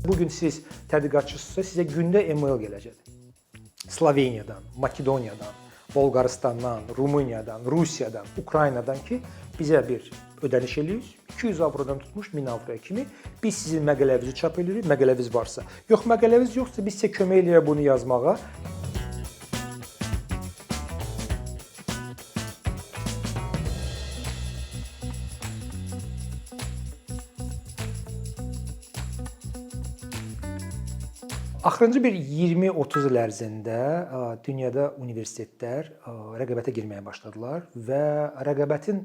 Bu gün siz tədqiqatçısınızsa, sizə gündə email gələcək. Sloveniyadan, Makedoniyadan, Bolqarıstandan, Rumıniyadan, Rusiyadan, Ukraynadan ki, bizə bir ödəniş eləyirsiniz. 200 avrodan tutmuş 1000 avroya kimi biz sizin məqalənizi çap eləyirik, məqaləniz varsa. Yox, məqaləniz yoxsa biz sizə kömək eləyirik bunu yazmağa. Axırıncı bir 20-30 il ərzində dünyada universitetlər rəqabətə girməyə başladılar və rəqabətin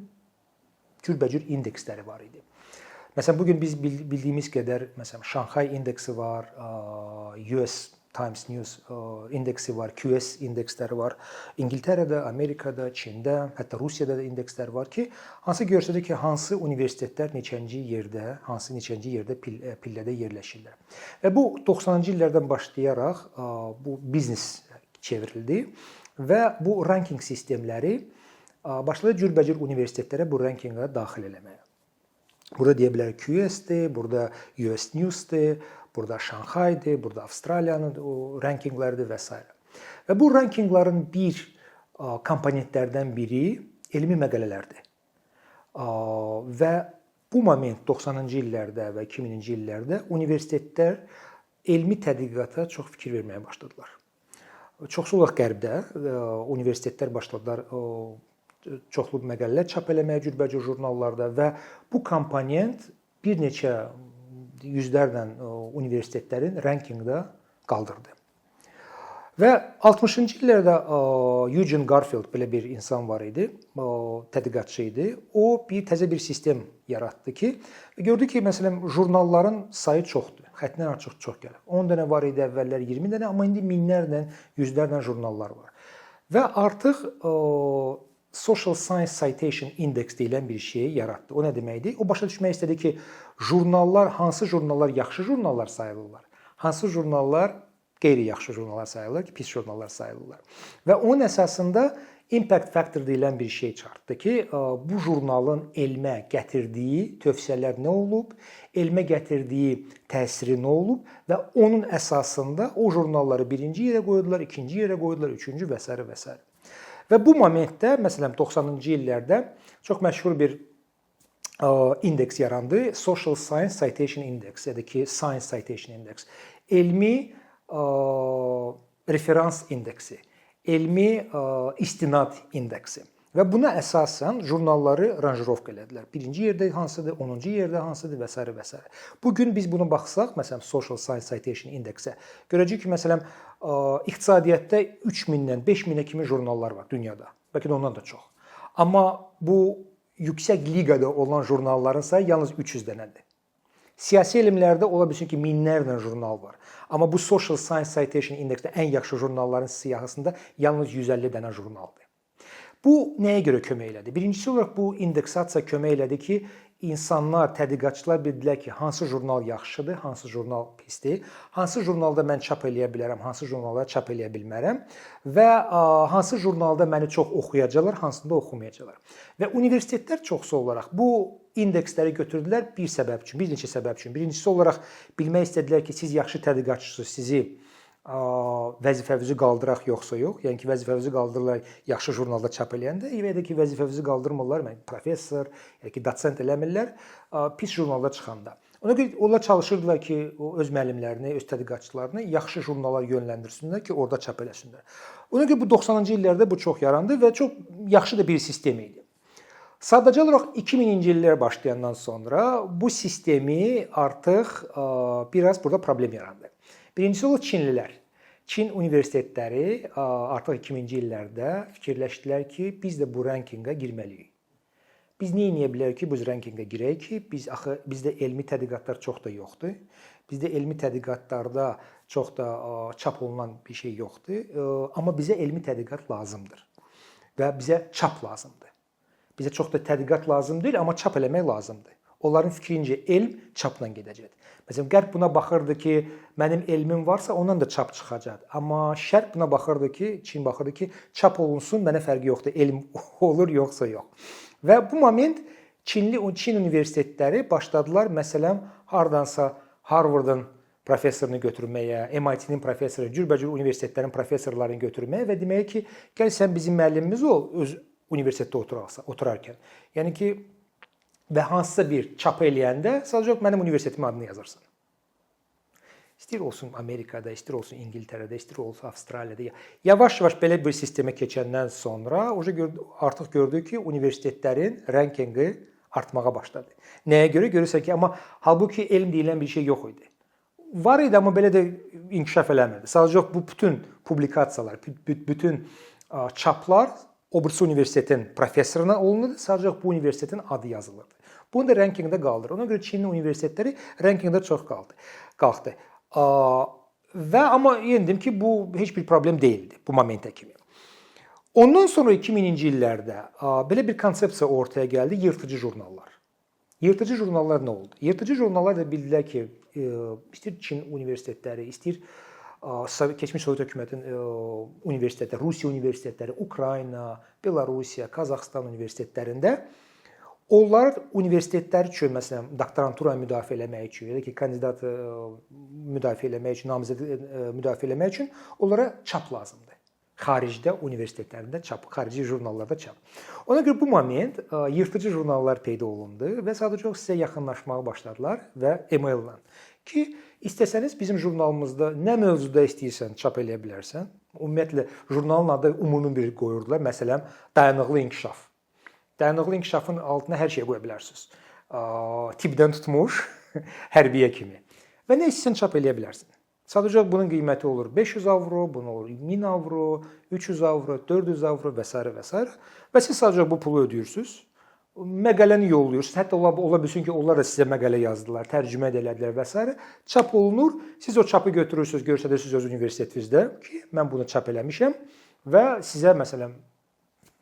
cürbəcür indeksləri var idi. Məsələn, bu gün biz bildiyimiz qədər, məsələn, Şanxay indeksi var, US Times News indeksi var, QS indeksləri var. İngiltərədə, Amerikada, Çində, hətta Rusiyada da indekslər var ki, hansı göstərir ki, hansı universitetlər neçənci yerdə, hansı neçənci yerdə pillədə yerləşirlər. Və bu 90-cı illərdən başlayaraq bu biznes çevrildi və bu ranking sistemləri başladı cürbəcür universitetlərə bu rankinqə daxil eləməyə. Burada deyə bilərik QS-dir, burada US News-dir, burada Şanxaydır, burada Avstraliyanın o rankinqləridir və s. Və bu rankinqların bir komponentlərdən biri elmi məqalələrdir. Və bu moment 90-cı illərdə və 2000-ci illərdə universitetlər elmi tədqiqata çox fikir verməyə başladılar. Çoxsu olaraq Qərbdə universitetlər başladılar çoxlu məqalələr çap eləməyə cürbəcür jurnallarda və bu komponent bir neçə yüzlərlə universitetlərin rankinqdə qaldırdı. Və 60-cı illərdə Eugene Garfield belə bir insan var idi, o tədqiqatçı idi. O bir təzə bir sistem yaratdı ki, gördü ki, məsələn, jurnalların sayı çoxdur. Həddindən artıq çox gəlir. 10 dənə var idi əvvəllər, 20 dənə, amma indi minlərlə, yüzlərlə jurnallar var. Və artıq Social Science Citation Index deyilən bir şeyi yaratdı. O nə deməkdir? O başa düşmək istədi ki, jurnallar, hansı jurnallar yaxşı jurnallar sayılırlar, hansı jurnallar qeyri-yaxşı jurnallar sayılır ki, pis jurnallar sayılırlar. Və onun əsasında impact factor deyilən bir şey çıxartdı ki, bu jurnalın elmə gətirdiyi tövsiyələr nə olub, elmə gətirdiyi təsiri nə olub və onun əsasında o jurnalları birinci yerə qoydular, ikinci yerə qoydular, üçüncü və s. və s. Və bu momentdə, məsələn, 90-cı illərdə çox məşhur bir indeks yarandı. Social Science Citation Index, ya da ki Science Citation Index. Elmi referans indeksi, elmi istinad indeksi. Və buna əsasən jurnalları ranjirovka elədilər. Birinci yerdə hansıdır, 10-cu yerdə hansıdır və s. və s. Bu gün biz bunu baxsaq, məsələn, Social Science Citation Index-ə, görəcəyik ki, məsələn, iqtisadiyyatda 3000-dən 5000-ə kimi jurnallar var dünyada. Bəlkə də ondan da çox. Amma bu yüksək liqada olan jurnalların sayı yalnız 300 dənədir. Siyasi elmlərdə ola bilsin ki, minlərlə jurnal var. Amma bu Social Science Citation Index-də ən yaxşı jurnalların siyahısında yalnız 150 dənə jurnaldır. Bu nəyə görə kömək elədi? Birincisi olaraq bu indeksasiya kömək elədi ki, insanlar, tədqiqatçılar bildilər ki, hansı jurnal yaxşıdır, hansı jurnal pisdir, hansı jurnalda mən çap eləyə bilərəm, hansı jurnalda çap eləyə bilmərəm və hansı jurnalda məni çox oxuyacaqlar, hansında oxumayacaqlar. Və universitetlər çoxsu olaraq bu indeksləri götürdülər bir səbəb üçün, bir neçə səbəb üçün. Birincisi olaraq bilmək istədilər ki, siz yaxşı tədqiqatçısınız, sizi vəzifənizi qaldıraq yoxsa yox. Yəni ki, vəzifənizi qaldırırlar yaxşı jurnalda çap eləyəndə, ya da ki, vəzifənizi qaldırmırlar, mən professor, ya ki, dosent eləmirlər, pis jurnalda çıxanda. Ona görə onlar çalışırdılar ki, o öz müəllimlərini, öz tədqiqatçılarını yaxşı jurnallar yönləndirsinlər ki, orada çap eləsinlər. Ona görə bu 90-cı illərdə bu çox yarandı və çox yaxşı da bir sistem idi. Sadəcə olaraq 2000-ci illər başlayandan sonra bu sistemi artıq biraz burada problem yarandı. Birincisi olaraq Çinlilər. Çin universitetləri artıq 2000-ci illərdə fikirləşdilər ki, biz də bu rankinqə girməliyik. Biz nə edə bilərik ki, bu rankinqə girək ki, biz axı bizdə elmi tədqiqatlar çox da yoxdur. Bizdə elmi tədqiqatlarda çox da çap olunan bir şey yoxdur. Amma bizə elmi tədqiqat lazımdır və bizə çap lazımdır. Bizə çox da tədqiqat lazım deyil, amma çap eləmək lazımdır. Onların fikrincə elm çapla gedəcək. Məsələn, Qərb buna baxırdı ki, mənim elmim varsa ondan da çap çıxacaq. Amma Şərq buna baxırdı ki, Çin baxırdı ki, çap olunsun, mənə fərqi yoxdur. Elm olur yoxsa yox. Və bu moment Çin universitetləri başladılar, məsələn, hardansa Harvardın professorunu götürməyə, MIT-nin professoru, cürbəcür universitetlərin professorlarını götürməyə və deməyə ki, gəl sən bizim müəllimimiz ol öz universitetdə oturarsa, oturarkən. Yəni ki, və hansısa bir çap eləyəndə sadəcə mənim universitetimin adını yazarsan. İstəyir olsun Amerikada, istəyir olsun İngiltərədə, istəyir olsun Avstraliyada. Yavaş-yavaş belə bir sistemə keçəndən sonra artıq gördük ki, universitetlərin rankinqi artmağa başladı. Nəyə görə? Görürsən ki, amma halbuki elm deyilən bir şey yox idi. Var idi, amma belə də inkişaf eləmirdi. Sadəcə bu bütün publikasiyalar, bütün çaplar o birisi universitetin professoruna olunurdu. Sadəcə bu universitetin adı yazılırdı. Bunu da rankinqdə qaldırır. Ona görə Çinin universitetləri rankinqdə çox qaldı. Qalxdı. Və amma yenə deyim ki, bu heç bir problem deyildi bu momentə kimi. Ondan sonra 2000-ci illərdə belə bir konsepsiya ortaya gəldi: yırtıcı jurnallar. Yırtıcı jurnallar nə oldu? Yırtıcı jurnallar da bildilər ki, istəyir Çin universitetləri, istəyir keçmiş Sovet hökumətinin universitetləri, Rusiya universitetləri, Ukrayna, Belarusiya, Qazaxıstan universitetlərində onlar universitetlər üçün, məsələn, doktorantura müdafiə eləmək üçün, ya da ki, kandidat müdafiə eləmək üçün, namizəd müdafiə eləmək üçün onlara çap lazımdır. Xaricdə universitetlərində çap, xarici jurnallarda çap. Ona görə bu moment yırtıcı jurnallar peyda olundu və sadəcə sizə yaxınlaşmağa başladılar və email-la ki, istəsəniz bizim jurnalımızda nə mövzuda istəyirsən çap eləyə bilərsən. Ümumiyyətlə jurnalın adı ümumi bir qoyurdular. Məsələn, dayanıqlı inkişaf. Dayanıqlı inkişafın altına hər şey qoya bilərsiniz. Tibbdən tutmuş hərbiyə kimi. Və nə istəsən çap eləyə bilərsən. Sadəcə bunun qiyməti olur 500 avro, bunun olur 1000 avro, 300 avro, 400 avro və s. və s. Və siz sadəcə bu pulu ödəyirsiniz. Məqaləni yollayırsınız. Hətta ola bilsin ki, onlar da sizə məqalə yazdılar, tərcümə də elədilər və s. Çap olunur. Siz o çapı götürürsünüz, göstərirsiniz öz universitetinizdə ki, mən bunu çap eləmişəm və sizə məsələn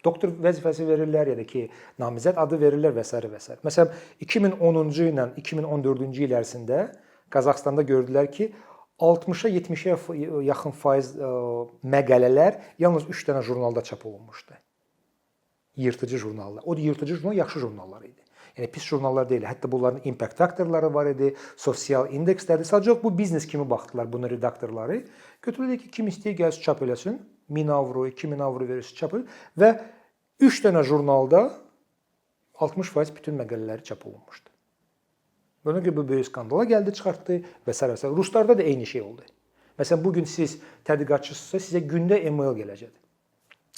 doktor vəzifəsi verirlər ya da ki, namizəd adı verirlər və s. və s. Məsələn, 2010-cu ilə 2014-cü il ərzində Qazaxıstanda gördülər ki, 60-a 70-ə yaxın faiz məqalələr yalnız 3 dənə jurnalda çap olunmuşdu. Yırtıcı jurnallar. O yırtıcı jurnal yaxşı jurnallar idi. Yəni pis jurnallar deyil. Hətta bunların impact faktorları var idi, sosial indeksləri. Sadəcə bu biznes kimi baxdılar bunun redaktorları. Götürdülər ki, kim istəyir gəlsin çap eləsin. 1000 avro, 2000 avro verirsiniz, çap elə və 3 dənə jurnalda 60% bütün məqalələri çap olunmuşdu. Buna görə bu böyük skandala gəldi, çıxartdı və s. və s. Ruslarda da eyni şey oldu. Məsələn, bu gün siz tədqiqatçısınızsa, sizə gündə email gələcək.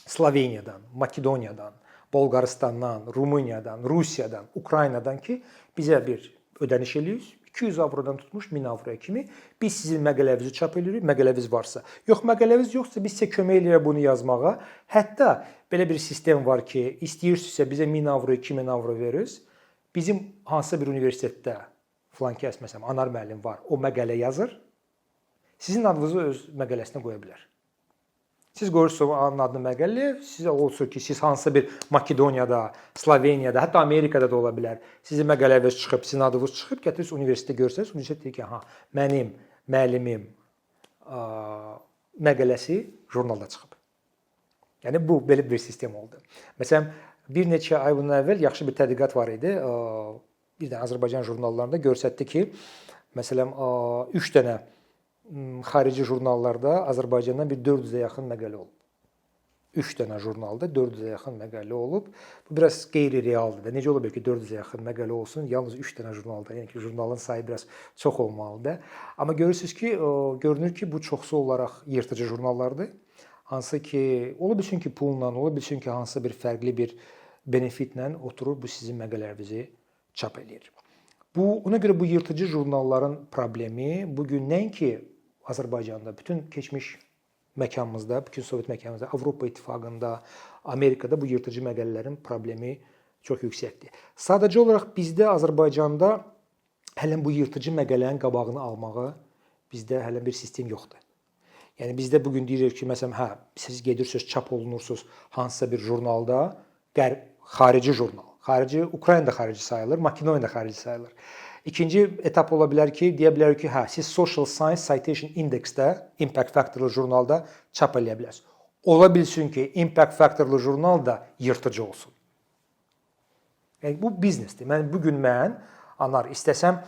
Sloveniyadan, Makedoniyadan, Bolqarıstandan, Rumıniyadan, Rusiyadan, Ukraynadan ki, bizə bir ödəniş eləyirsiniz. 200 avrodan tutmuş 1000 avroya kimi biz sizin məqalənizi çap eləyirik, məqaləniz varsa. Yox, məqaləniz yoxsa biz sizə kömək eləyirik bunu yazmağa. Hətta belə bir sistem var ki, istəyirsinizsə bizə 1000 avro, 2000 avro verirsiniz. Bizim hansısa bir universitetdə filan kəs, məsələn, Anar müəllim var, o məqalə yazır. Sizin adınızı öz məqaləsinə qoya bilər. Siz qoyursunuz onun adını məqaləyə, sizə olsun ki, siz hansısa bir Makedoniyada, Sloveniyada, hətta Amerikada da ola bilər. Sizin məqaləniz çıxıb, sizin adınız çıxıb, gətirirsiniz universitetə göstərirsiniz. Universitet deyir ki, ha, mənim müəllimim məqaləsi jurnalda çıxıb. Yəni bu belə bir sistem oldu. Məsələn, bir neçə ay bundan əvvəl yaxşı bir tədqiqat var idi. Bir dənə Azərbaycan jurnallarında göstərdi ki, məsələn, 3 dənə xarici jurnallarda Azərbaycandan bir 400-ə yaxın məqalə olub. 3 dənə jurnalda 400-ə yaxın məqalə olub. Bu biraz qeyri-realdır da. Necə ola bilər ki, 400-ə yaxın məqalə olsun yalnız 3 dənə jurnalda? Yəni ki, jurnalın sayı biraz çox olmalıdır. Amma görürsüz ki, görünür ki, bu çoxsu olaraq yırtıcı jurnallardır. Hansı ki, ola bilsin ki, pulla, ola bilsin ki, hansısa bir fərqli bir benefitlə oturur bu sizin məqalələrinizi çap eləyir. Bu ona görə bu yırtıcı jurnalların problemi bu gün nəinki Azərbaycanda, bütün keçmiş məkanımızda, bütün Sovet məkanımızda, Avropa İttifaqında, Amerikada bu yırtıcı məqalələrin problemi çox yüksəkdir. Sadəcə olaraq bizdə Azərbaycanda hələ bu yırtıcı məqalənin qabağını almağa bizdə hələ bir sistem yoxdur. Yəni bizdə bu gün deyirik ki, məsələn, hə, siz gedirsiniz, çap olunursunuz hansısa bir jurnalda, qərb xarici jurnal. Xarici Ukrayna da xarici sayılır, Makedoniya da xarici sayılır. İkinci etap ola bilər ki, deyə bilərik ki, hə, siz Social Science Citation Index-də, Impact Factor-lı jurnalda çap eləyə bilərsiniz. Ola bilsin ki, Impact Factor-lı jurnal da yırtıcı olsun. Yəni bu biznesdir. Mən bu gün mən Anar istəsəm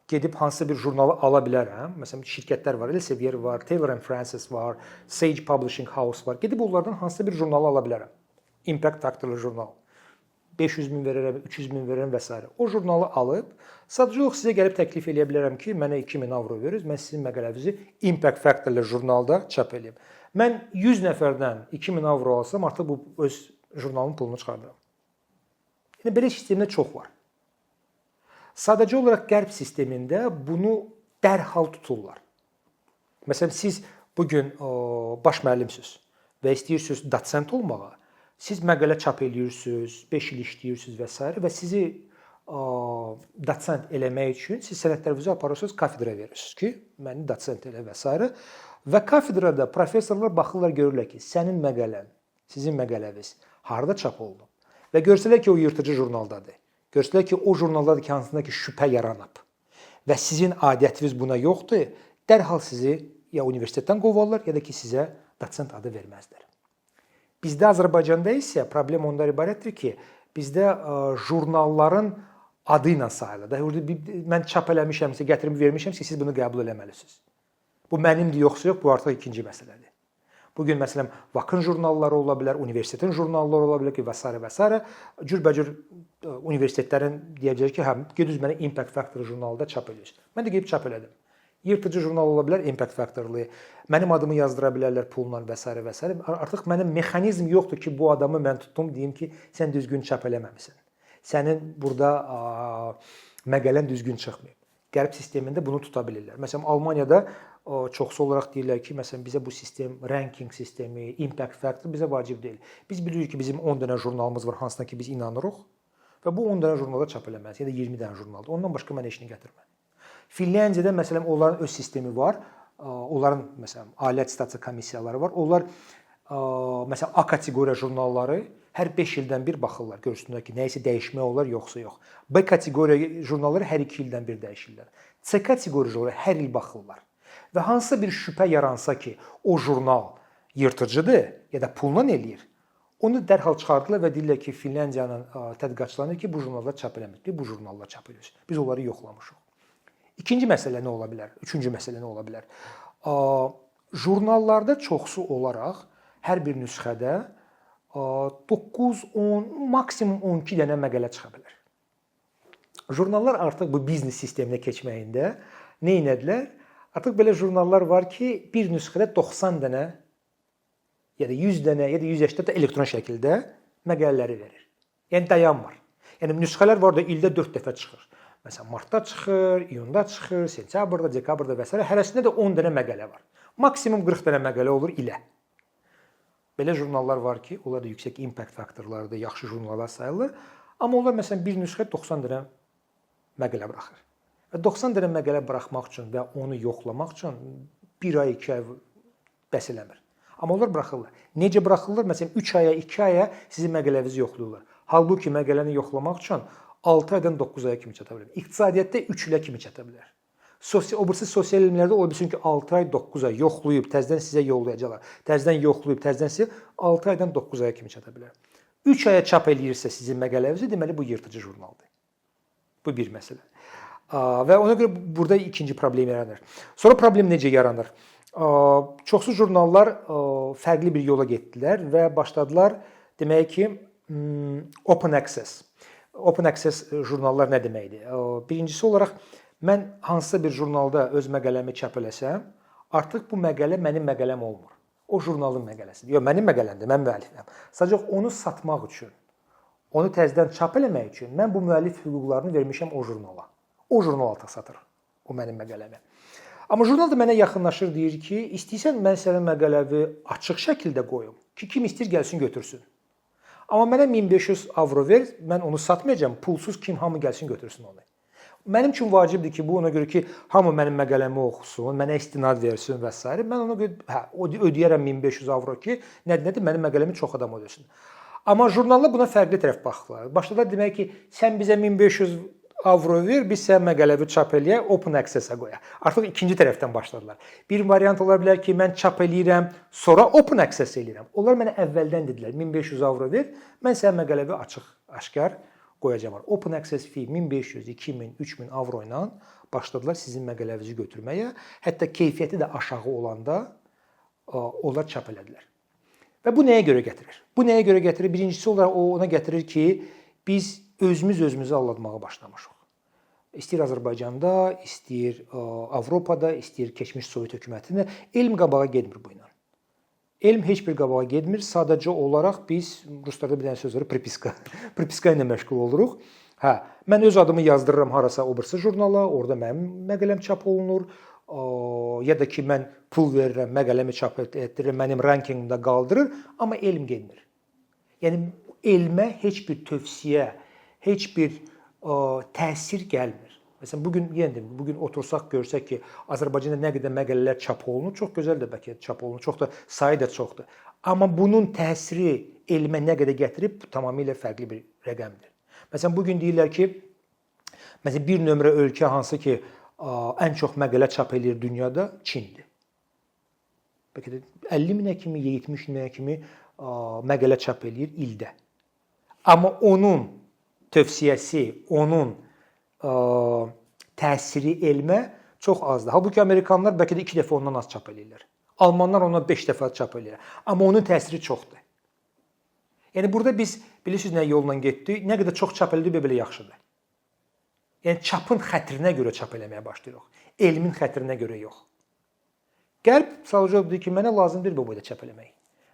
gedib hansısa bir jurnalı ala bilərəm. Məsələn, şirkətlər var, Elsevier var, Taylor and Francis var, Sage Publishing House var. Gedib onlardan hansısa bir jurnalı ala bilərəm. Impact Factorlı jurnal. 500 min verərəm, 300 min verərəm və s. O jurnalı alıb sadəcə olaraq sizə gəlib təklif eləyə bilərəm ki, mənə 2000 avro verirsiniz, mən sizin məqalənizi Impact Factorlı jurnalda çap eləyim. Mən 100 nəfərdən 2000 avro alsam, artıq bu öz jurnalın pulunu çıxardıram. Yəni belə sistemdə çox var. Sadəcə olaraq qərb sistemində bunu dərhal tuturlar. Məsələn, siz bu gün baş müəllimsiniz və istəyirsiniz dosent olmağa. Siz məqalə çap eləyirsiniz, 5 il işləyirsiniz və s. və sizi dosent eləmək üçün siz sənədlərinizi aparırsınız, kafedraya verirsiniz ki, məni dosent elə və s. Və kafedrada professorlar baxırlar, görürlər ki, sənin məqalən, sizin məqaləniz harda çap olunub və görsələr ki, o yırtıcı jurnaldadır. Görsələr ki, o jurnaldadır ki, hansında ki şübhə yaranıb və sizin aidiyyətiniz buna yoxdur, dərhal sizi ya universitetdən qovarlar, ya da ki sizə dosent adı verməzlər. Bizdə, Azərbaycanda isə problem ondan ibarətdir ki, bizdə jurnalların adı ilə sayılır. Da orada mən çap eləmişəmsə, gətirib vermişəmsə, siz bunu qəbul eləməlisiniz. Bu mənimdir yoxsa yox, bu artıq ikinci məsələdir. Bu gün məsələn VAK-ın jurnalları ola bilər, universitetin jurnalları ola bilər ki, və s. və s. Cürbəcür universitetlərin deyə bilər ki, hə, gediniz mənə Impact Factor jurnalında çap eləyirsiniz. Mən də gedib çap elədim. Yırtıcı jurnal ola bilər, Impact Factorlı. Mənim adımı yazdıra bilərlər pulla və s. və s. Artıq mənim mexanizm yoxdur ki, bu adamı mən tutum, deyim ki, sən düzgün çap eləməmisən. Sənin burada məqalən düzgün çıxmayıb. Qərb sistemində bunu tuta bilirlər. Məsələn, Almaniyada çoxsu olaraq deyirlər ki, məsələn, bizə bu sistem, ranking sistemi, impact factor bizə vacib deyil. Biz bilirik ki, bizim 10 dənə jurnalımız var, hansına ki biz inanırıq və bu 10 dənə jurnalda çap eləməlisiniz ya da 20 dənə jurnalda. Ondan başqa mənə heç nə gətirmə. Finlandiyada məsələn onların öz sistemi var. Onların məsələn ali attestasiya komissiyaları var. Onlar məsələn A kateqoriya jurnalları hər 5 ildən bir baxırlar, görsünlər ki, nə isə dəyişmək olar yoxsa yox. B kateqoriya jurnalları hər 2 ildən bir dəyişirlər. C kateqoriya jurnalları hər il baxırlar. Və hansısa bir şübhə yaransa ki, o jurnal yırtıcıdır ya da pulla eləyir, onu dərhal çıxardılar və deyirlər ki, Finlandiyanın tədqiqatçılarına ki, bu jurnallar çap eləmir. Bu jurnallar çap edir. Biz onları yoxlamışıq. İkinci məsələ nə ola bilər? Üçüncü məsələ nə ola bilər? Jurnallarda çoxsu olaraq hər bir nüsxədə 9, 10, maksimum 12 dənə məqalə çıxa bilər. Jurnallar artıq bu biznes sisteminə keçməyində nə etdilər? Artıq belə jurnallar var ki, bir nüsxədə 90 dənə ya da 100 dənə ya da 180 də elektron şəkildə məqalələri verir. Yəni dayanmır. Yəni nüsxələr var da ildə 4 dəfə çıxır. Məsələn, martda çıxır, iyunda çıxır, sentyabrda, dekabrda və s. Hərəsində də 10 dənə məqalə var. Maksimum 40 dənə məqalə olur ilə. Belə jurnallar var ki, onlar da yüksək impact faktorlarıdır, yaxşı jurnallar sayılır. Amma onlar məsələn bir nüsxə 90 dənə məqalə buraxır. Və 90 dənə məqalə buraxmaq üçün və onu yoxlamaq üçün 1 ay, 2 ay bəs eləmir. Amma onlar buraxırlar. Necə buraxırlar? Məsələn, 3 aya, 2 aya sizin məqalənizi yoxlayırlar. Halbuki məqaləni yoxlamaq üçün 6 aydan 9 aya kimi çata bilər. İqtisadiyyatda 3 ilə kimi çata bilər. Sosial, o birisi sosial elmlərdə ola bilsin ki, 6 ay, 9 ay yoxlayıb təzədən sizə yollayacaqlar. Təzədən yoxlayıb təzədən sizə 6 aydan 9 aya kimi çata bilər. 3 aya çap eləyirsə sizin məqalənizi, deməli bu yırtıcı jurnaldır. Bu bir məsələ. Və ona görə burada ikinci problem yaranır. Sonra problem necə yaranır? Çoxsu jurnallar fərqli bir yola getdilər və başladılar demək ki, open access. Open access jurnallar nə deməkdir? Birincisi olaraq mən hansısa bir jurnalda öz məqaləmi çap eləsəm, artıq bu məqalə mənim məqaləm olmur. O jurnalın məqaləsidir. Yox, mənim məqaləmdir, mən müəllifəm. Sadəcə onu satmaq üçün, onu təzədən çap eləmək üçün mən bu müəllif hüquqlarını vermişəm o jurnala. O jurnal artıq satır o mənim məqaləmi. Amma jurnal da mənə yaxınlaşır, deyir ki, istəyirsən mən sənin məqaləvi açıq şəkildə qoyum ki, kim istəyir gəlsin götürsün. Amma mənə 1500 avro ver, mən onu satmayacağam, pulsuz kim hamı gəlsin götürsün onu. Mənim üçün vacibdir ki, bu ona görə ki, hamı mənim məqaləmi oxusun, mənə istinad versin və s. Mən ona görə hə, ödəyərəm 1500 avro ki, nədir, mənim məqaləmi çox adam ödəsin. Amma jurnallar buna fərqli tərəf baxdılar. Başladılar demək ki, sən bizə 1500 avro ver, biz sənin məqaləvi çap eləyək, open access-ə qoyaq. Artıq ikinci tərəfdən başladılar. Bir variant ola bilər ki, mən çap eləyirəm, sonra open access eləyirəm. Onlar mənə əvvəldən dedilər, 1500 avro ver, mən sənin məqaləvi açıq, aşkar Qoyacağam. Open Access fee 1500, 2000, 3000 avro ilə başladılar sizin məqalənizi götürməyə. Hətta keyfiyyəti də aşağı olanda onlar çap elədilər. Və bu nəyə görə gətirir? Bu nəyə görə gətirir? Birincisi olaraq o ona gətirir ki, biz özümüz özümüzü aldatmağa başlamışıq. İstəyir Azərbaycanda, istəyir Avropada, istəyir keçmiş Sovet hökumətində elm qabağa getmir bu ilə. Elm heç bir qabağa getmir. Sadəcə olaraq biz ruslarda bir dənə söz var, pripiska. Pripiska ilə məşğul oluruq. Hə, mən öz adımı yazdırıram harasa o birisi jurnala, orada mənim məqaləm çap olunur. Ya da ki mən pul verirəm, məqaləmi çap etdirir, mənim rankingimdə qaldırır, amma elm getmir. Yəni elmə heç bir tövsiyə, heç bir təsir gəlmir. Məsələn, bu gün yenə deyim, bu gün otursaq görsək ki, Azərbaycanda nə qədər məqalələr çap olunur, çox gözəl də bəlkə çap olunur, çox da sayı da çoxdur. Amma bunun təsiri elmə nə qədər gətirib, bu tamamilə fərqli bir rəqəmdir. Məsələn, bu gün deyirlər ki, məsələn, bir nömrə ölkə hansı ki, ən çox məqalə çap eləyir dünyada Çindir. Bəlkə də 50 minə kimi, 70 minə kimi məqalə çap eləyir ildə. Amma onun tövsiyəsi, onun təsiri elmə çox azdır. Halbuki amerikanlar bəlkə də 2 dəfə ondan az çap eləyirlər. Almanlar ondan 5 dəfə çap eləyirlər. Amma onun təsiri çoxdur. Yəni burada biz bilirsiniz nə yolla getdik? Nə qədər çox çap elədik, belə yaxşıdır. Yəni çapın xətrinə görə çap eləməyə başlayırıq. Elmin xətrinə görə yox. Qərb sadəcə deyir ki, mənə lazım deyil bu boyda çap eləmək.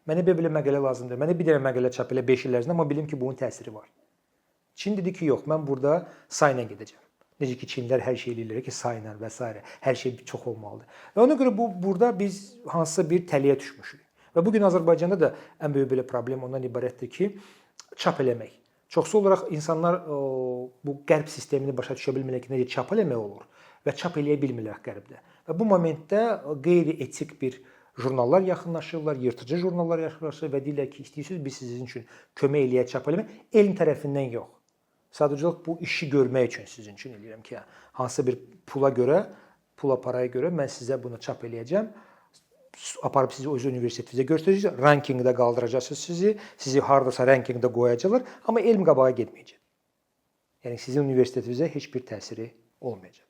Mənə belə məqalə lazımdır. Mənə bir dənə məqalə çap elə 5 il ərzində, amma bilim ki, bunun təsiri var. Çin dedi ki, yox, mən burada sayla gedəcəm. Necə ki, Çinlilər hər şey eləyirlər ki, sayla və s. hər şey çox olmalıdır. Və ona görə bu burada biz hansısa bir tələyə düşmüşük. Və bu gün Azərbaycanda da ən böyük belə problem ondan ibarətdir ki, çap eləmək. Çoxsu olaraq insanlar bu qərb sistemini başa düşə bilmirlər ki, necə çap eləmək olur və çap eləyə bilmirlər qərbdə. Və bu momentdə qeyri-etik bir jurnallar yaxınlaşırlar, yırtıcı jurnallar yaxınlaşır və deyirlər ki, istəyirsiniz biz sizin üçün kömək eləyək çap eləmək. Elm tərəfindən yox. Sadəcə olaraq bu işi görmək üçün sizin üçün eləyirəm ki, hansısa bir pula görə, pula paraya görə mən sizə bunu çap eləyəcəm. Aparıb sizi öz universitetinizə göstərəcək, rankingdə qaldıracaqsınız sizi, sizi hardasa rankingdə qoyacaqlar, amma elm qabağa getməyəcək. Yəni sizin universitetinizə heç bir təsiri olmayacaq.